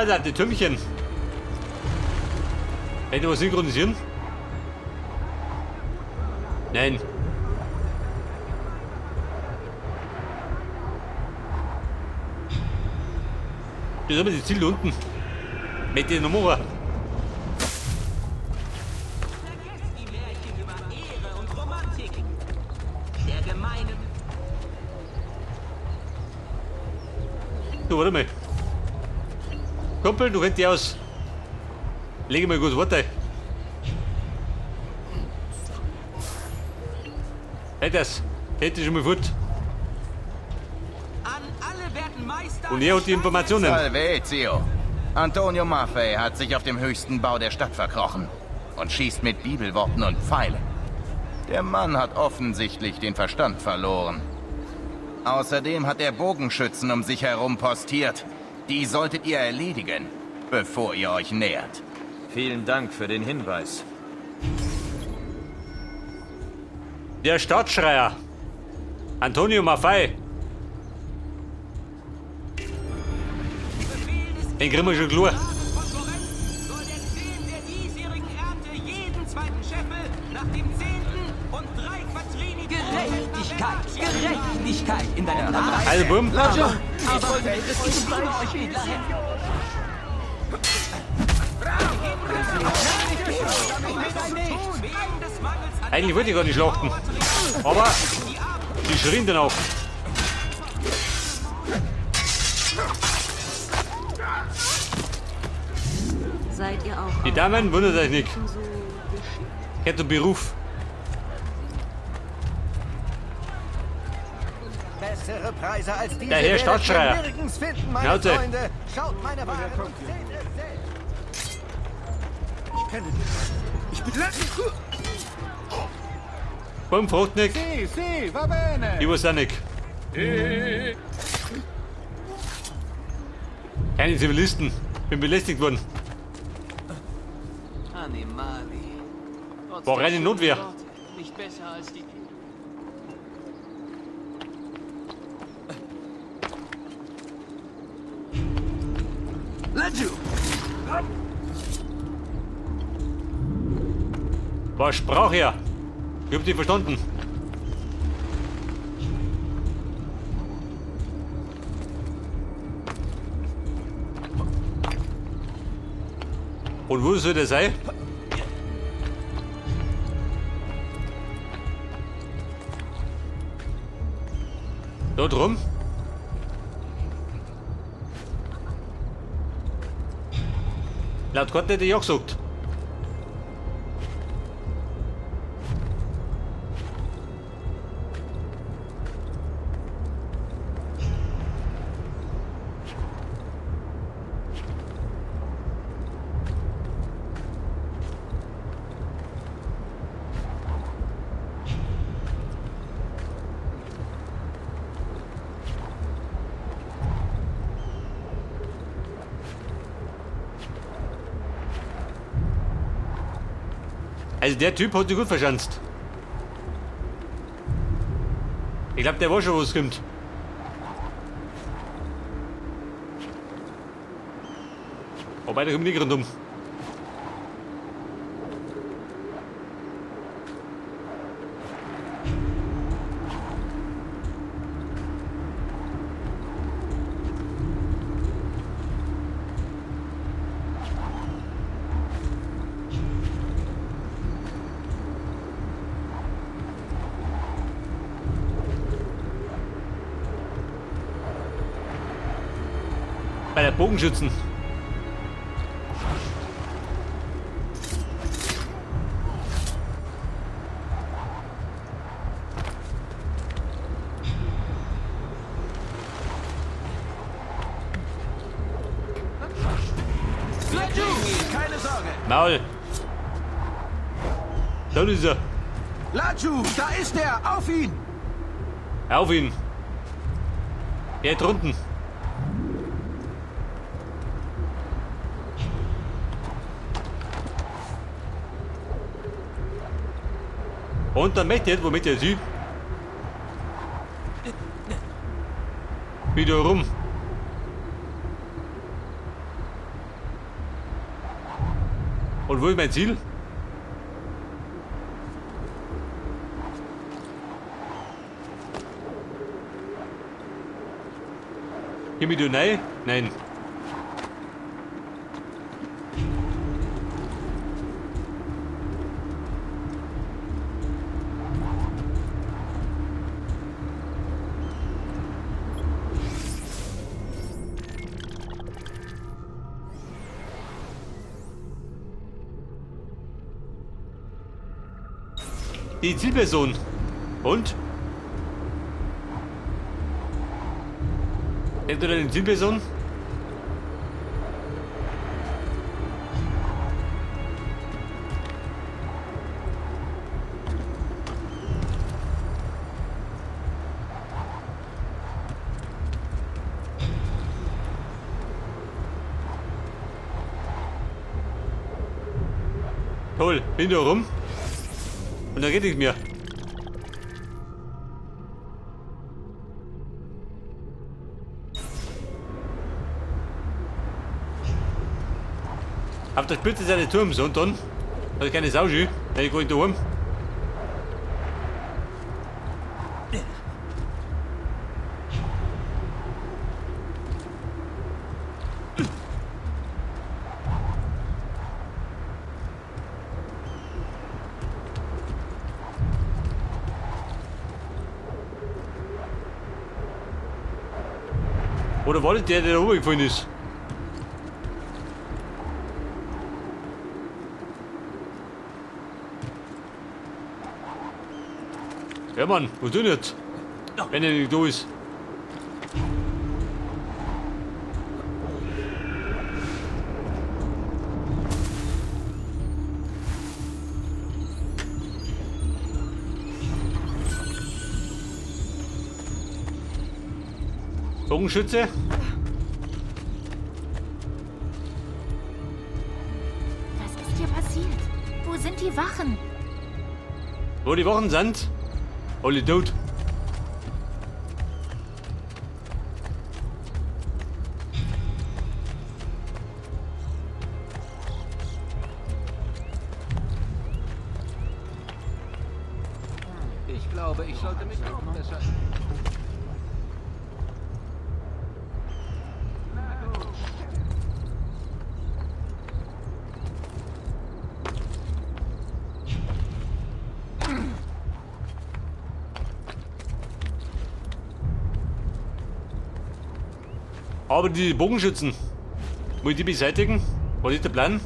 Hoppala, die Türmchen. Kann ich was synchronisieren? Nein. Das ist aber die Ziel unten. Mit den Nummer. Du, warte mal. Kumpel, du kennst dich aus. Lege mal gut Wort ein. Hey, das. Hätte ich schon mal fort. An alle werten Meister. Und er hat die Informationen. Salve, Ezio. Antonio Maffei hat sich auf dem höchsten Bau der Stadt verkrochen und schießt mit Bibelworten und Pfeilen. Der Mann hat offensichtlich den Verstand verloren. Außerdem hat er Bogenschützen um sich herum postiert. Die solltet ihr erledigen, bevor ihr euch nähert. Vielen Dank für den Hinweis. Der Stadtschreier. Antonio Maffei. Den kriegen wir schon klar. Soll der Zehnt der diesjährigen Ernte jeden zweiten Scheffel nach dem Zehnten und 3 Quattrini Gerechtigkeit, Gerechtigkeit in deinem Namen. Also, bumm. Aber ich liebe euch, edler Herr. Eigentlich wollte ich gar nicht schlachten. Aber die schrien dann auch. Seid ihr auch Die Damen wundert euch nicht. so geschickt? Kennt einen Beruf. Bessere Preise als diese Der Herr werdet ihr Stadtschreier. nirgends finden, meine Schnauze. Freunde. Schaut meine Waren und seht es selbst. Ich kenne dich. Ich bin... Bumm, fragt nicht. Sì, sì, va bene. Ich weiß auch nicht. Keine Zivilisten. Bin belästigt worden. Animali. War reine Notwehr. Nicht besser als die. Was sprach er? Ich hab dich verstanden. Und wo soll der sein? Da drum? Laut Karte hätte ich auch gesagt. Also der Typ hat sich gut verschanzt. Ich glaub, der weiß schon, was kommt. Wobei, der kommt nicht rundum. Bei der Bogenschützen. Keine Sorge. Maul. Da ist er. Laju, da ist er. Auf ihn. Auf ihn. Er ist drunten. Und dann möchte ich, wo möchte ich hin? Wieder rum. Und wo ist mein Ziel? Geh mir du rein? Nein. Die Zielperson. Und? Kennt ihr die Zielperson? Toll, bin da rum. Und da geht nichts mehr. Auf der Spitze seines Turms und dann hat ich keine Sau, wenn ich gar nicht daheim. Oder war das der, der da oben gefallen ist? Ja Mann, was tun jetzt? Wenn er nicht da ist. Bogenschütze? Was ist hier passiert? Wo sind die Wachen? Wo die Wachen sind? Alle tot. Ich glaube, ich sollte mich auch besser. Aber die Bogenschützen, muss ich die beseitigen? Was ist der Plan?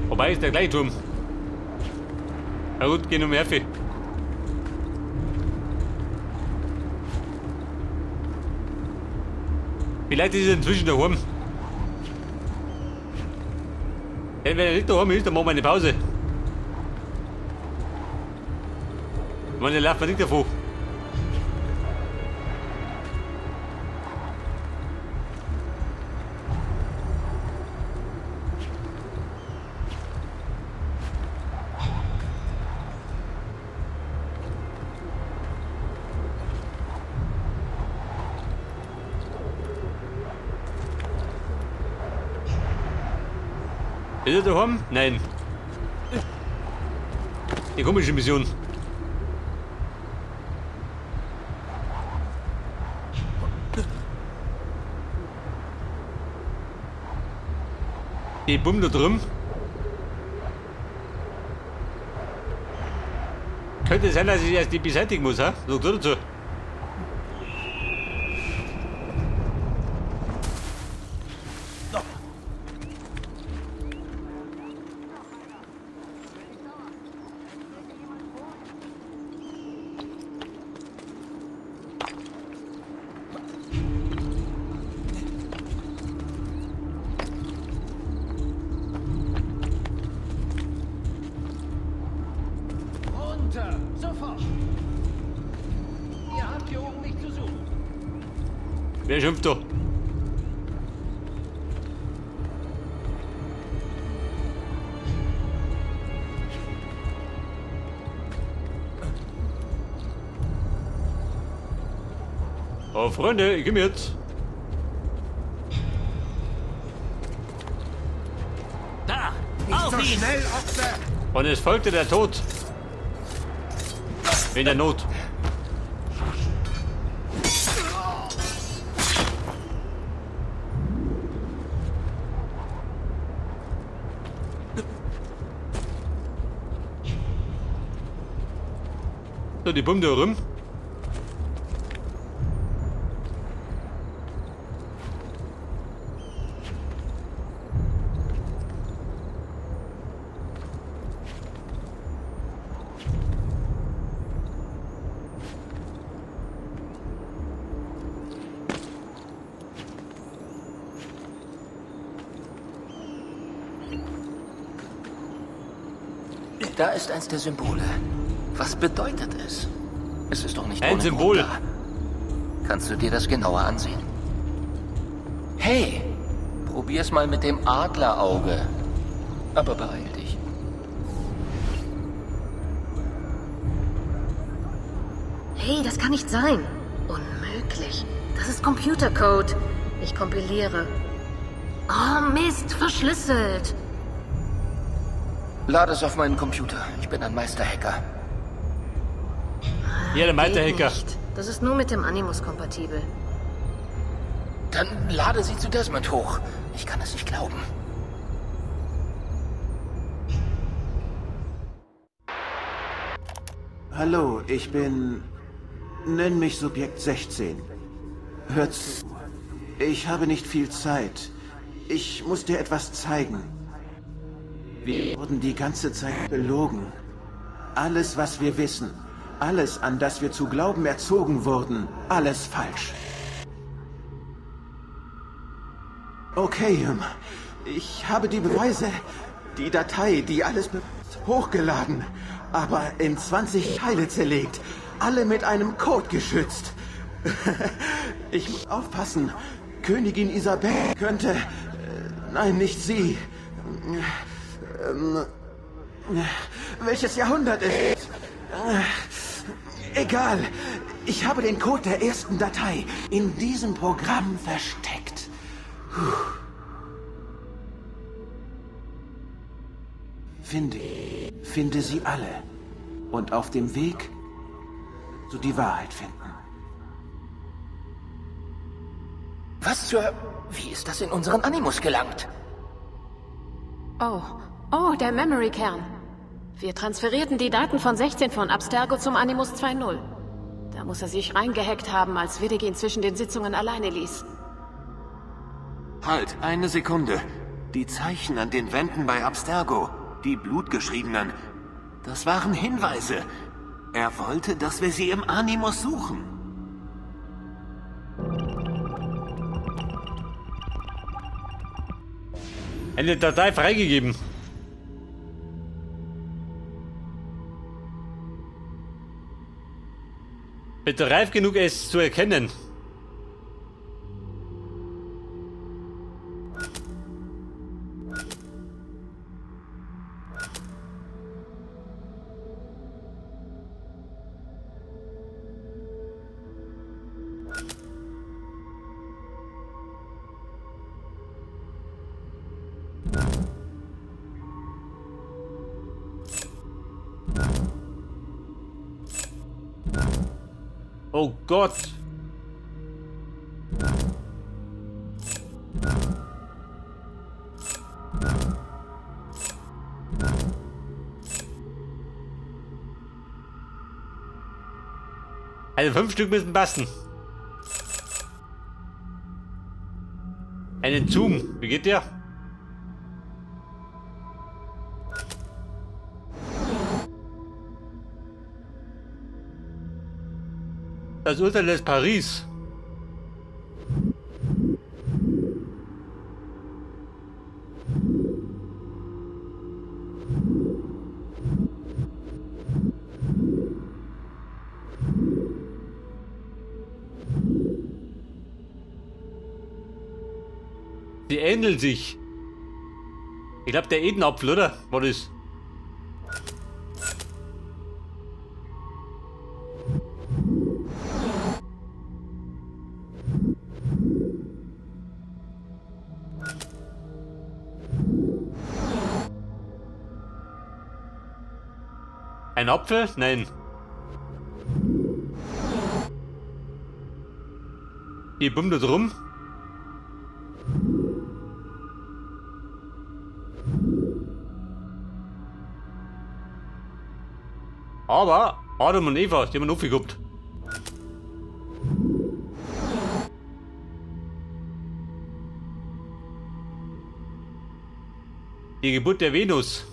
Wobei ist der gleiche Turm. Na gut, geh nur mehr. Vielleicht ist er inzwischen daheim. Denn wenn er nicht daheim ist, dann machen wir eine Pause. Ich meine, der läuft mir nicht davon. Ist er daheim? Nein. Die komische Mission. Die Bumm da drüben. Könnte sein, dass ich erst die beseitigen muss, ha? So dazu. Sofort! Ihr habt hier oben nichts zu suchen. Wer schimpft da? Oh, Freunde, ich komm jetzt. Da! Nicht Auf so ihn! schnell, Ochse! Und es folgte der Tod. In der Not. So, die Bumde rum. Da ist eins der Symbole. Was bedeutet es? Es ist doch nicht Ein ohne Symbol. Grund da. Kannst du dir das genauer ansehen? Hey, probier's mal mit dem Adlerauge. Aber beeil dich. Hey, das kann nicht sein. Unmöglich. Das ist Computercode. Ich kompiliere. Oh, Mist, verschlüsselt. Lade es auf meinen Computer. Ich bin ein Meisterhacker. Ja, der Geht Meisterhacker. nicht. Das ist nur mit dem Animus kompatibel. Dann lade sie zu Desmond hoch. Ich kann es nicht glauben. Hallo, ich bin... Nenn mich Subjekt 16. Hör zu. Ich habe nicht viel Zeit. Ich muss dir etwas zeigen. Wir wurden die ganze Zeit belogen. Alles, was wir wissen, alles, an das wir zu glauben erzogen wurden, alles falsch. Okay, ich habe die Beweise. Die Datei, die alles hochgeladen, aber in 20 Teile zerlegt. Alle mit einem Code geschützt. Ich muss aufpassen. Königin Isabel könnte... Nein, nicht sie. Welches Jahrhundert ist es? Egal. Ich habe den Code der ersten Datei in diesem Programm versteckt. Puh. Finde sie alle. Und auf dem Weg zu die Wahrheit finden. Was zur... Wie ist das in unseren Animus gelangt? Oh, oh, der Memory-Kern. Wir transferierten die Daten von 16 von Abstergo zum Animus 2.0. Da muss er sich reingehackt haben, als Widdig ihn zwischen den Sitzungen alleine ließ. Halt, eine Sekunde. Die Zeichen an den Wänden bei Abstergo, die blutgeschriebenen, das waren Hinweise. Er wollte, dass wir sie im Animus suchen. Eine Datei freigegeben. Bitte reif genug, es zu erkennen. Oh Gott. Also 5 Stück müssen passen. Einen Zoom. Wie geht der? Das Urteil des Paris. Die ähneln sich. Ich glaub, der Edenapfel, oder? War das? Ein Apfel? Nein. Die bummt da drum. Aber Adam und Eva, die haben aufgeguckt. Die Geburt der Venus.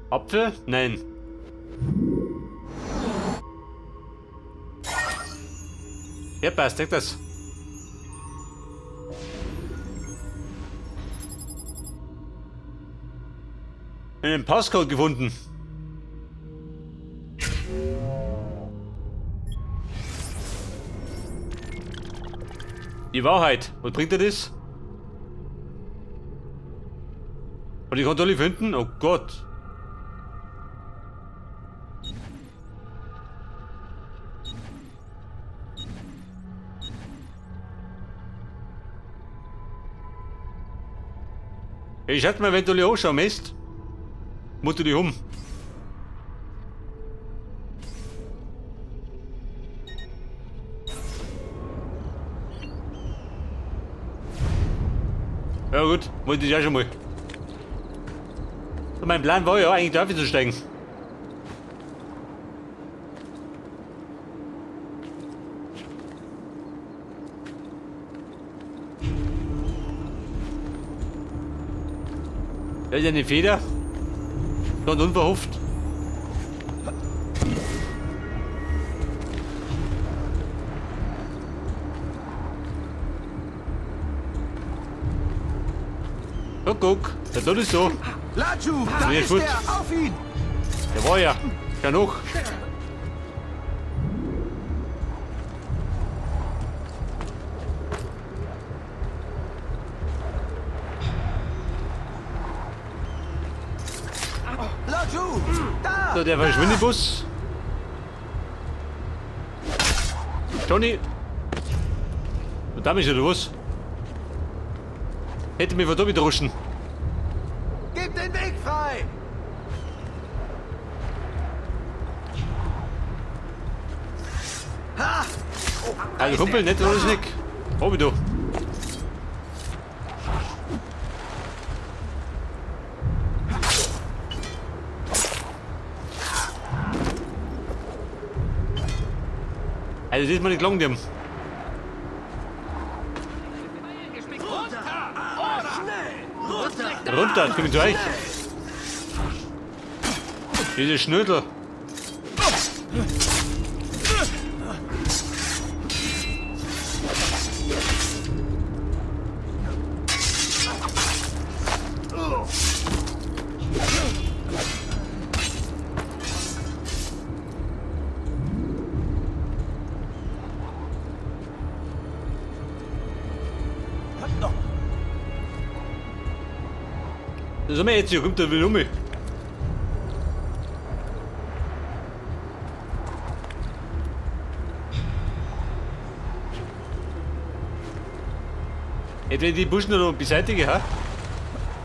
Apfel? Nein. Ja, passt, sag das. Einen Passcode gefunden. Die Wahrheit. Was bringt dir das? Und die Kontrolle finden? Oh Gott. Ich hätte mal, wenn du dich anschauen müsst, musst du dich um. Ja gut, wollte ich auch schon mal. Und mein Plan war ja eigentlich da zu steigen. Da ist eine Feder. Ganz unverhofft. Guck, guck, der tut es so. Laju, da Nee, ist gut. er! Auf ihn! Der war ja. Schau noch. Laju, da! So, der Verschwindebus. Johnny. Und da ist oder was? Hätte mich von da wieder ruschen. Gib den Weg frei! Ha! Also Kumpel, nicht alles nicht. Hab ich doch. Also das ist mal nicht gelungen, dem. Runter, komm ich zu euch. Diese Schnödel. Das sind wir jetzt hier, kommt der will um mich. Hätte ich die Buschen noch beseitigen, ha?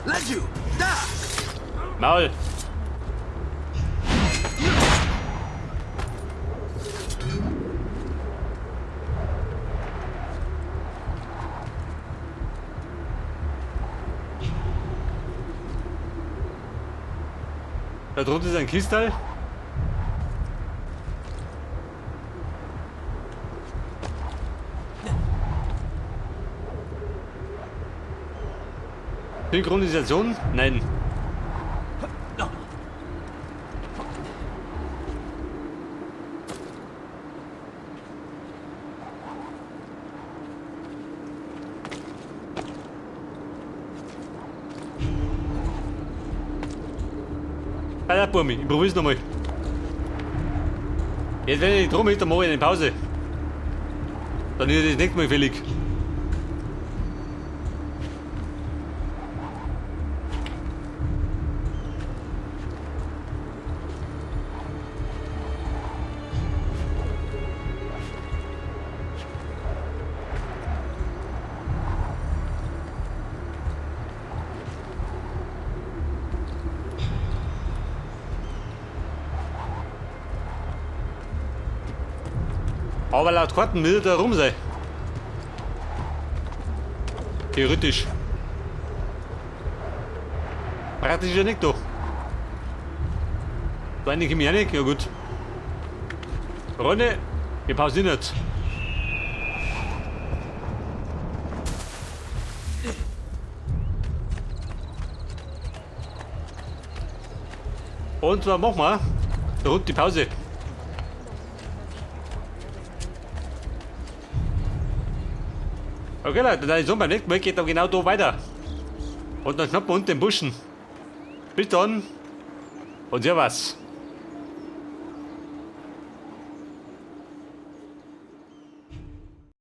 Laju, da! Maul! Da drunter ist ein Kistal. Synchronisation? Nein. Alter, Burmi, ich probier's nochmal. Jetzt, wenn ich nicht drum ist, dann mache ich eine Pause. Dann ist das nächste Mal fällig. Aber laut Karten müsste da rum sein. Theoretisch. Praktisch ja nicht doch. Da eine ich nicht, ja gut. Freunde, wir pausieren jetzt. Und zwar machen wir rund die Pause. Okay, Leute, dann ist so, beim nächsten Mal geht dann genau da weiter. Und dann schnappen wir unten den Buschen. Bis dann und servus.